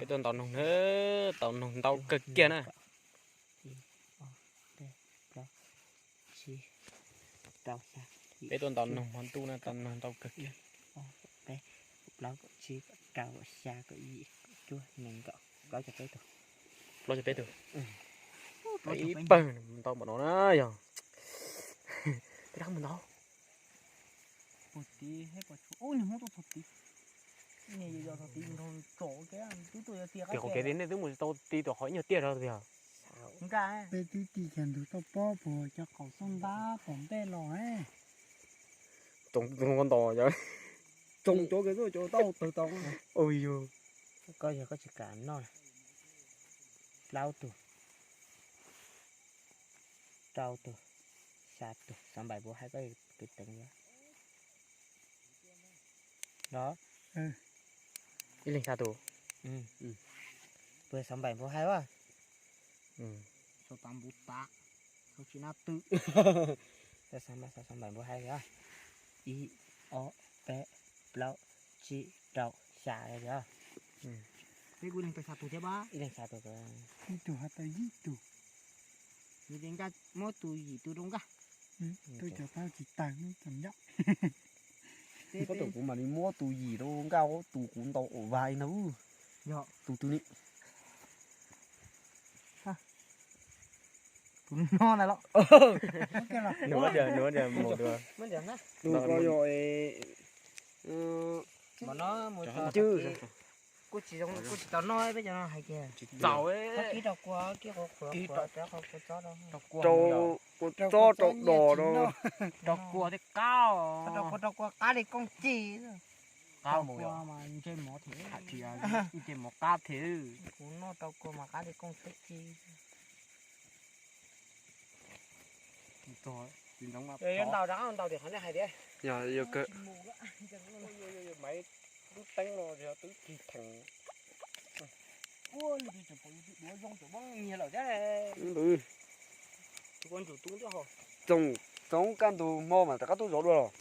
Peb tuaj ntaus noog na, ntaus noog ntau kawg kiag na. Peb tuaj ntaus noog hmo ntuj na, ntaus noog ntau kawg kiag. Plaub, tsib, kaum, rau, xya, kaum, yim, cuaj, nees, nkaum, plaub caug peb tug. Plaub caug peb tug. Ib pawg ntau npaum no na yog. Peb rov qab mus ntau. Tias qhov kev tias nej twb mus tau ti tus qhov ib nyuag tiaj rau tiag. Peb twb ti kiag ntug toj pob puag cov qaum xoob ntab tom ntej los. Tsoom tus nqo ntos yog. Tsoom cov kev tuaj cov tau tawg tau. Ui yog. Koj yog koj tsis kam noj. Plaub tug, rau tug, xya tug, xav npaim npuav haib koj kwv teev. Ib leeg xya tus. Puas xav npaim npuav haib a? Xav npaim npuav haib. Ib, ob, peb, plaub, tsib, rau, xya os. Peb kuj leeg tau xya tus thiab. Ib leeg xya tus. Ib tug haj tau yim tug. Nkaj muab tus yim tus rau Nkaj. Tuaj cov tau tsis tag, cov ncaj. Koj tus kuv mam li muab tus yim rau Nkaj, tus kuv ntaus ua vas li ntag. Tus twg ni? Tus no na los. Nws, nws mus dua. Tus ko yog es, kuj tsis zoo, kuj tsis tau noj peb cov no hais tias. Tsis txaus. Kib rau kua, kib qhuav qhuav, rau kua txob rau. Rau kua txob rau dos rau. Rau kua thiaj qab. Rau kua, rau kua qab li kooj ci. Qab mus yom. Ntsej mov thiab, ntsej mov qab thiab. Kuv noj rau kua mas qab li kooj txob ci. Yuav ntaus rov qab ntaus tias qhov nej hais tias. Yog, yog kawg. Maiv lub teeb no yog twb kis theem. Duav zoo cov nyiag lawm thiab. Txoov, txoov kaj ntug hmo mas rov qab tuaj zov dua los.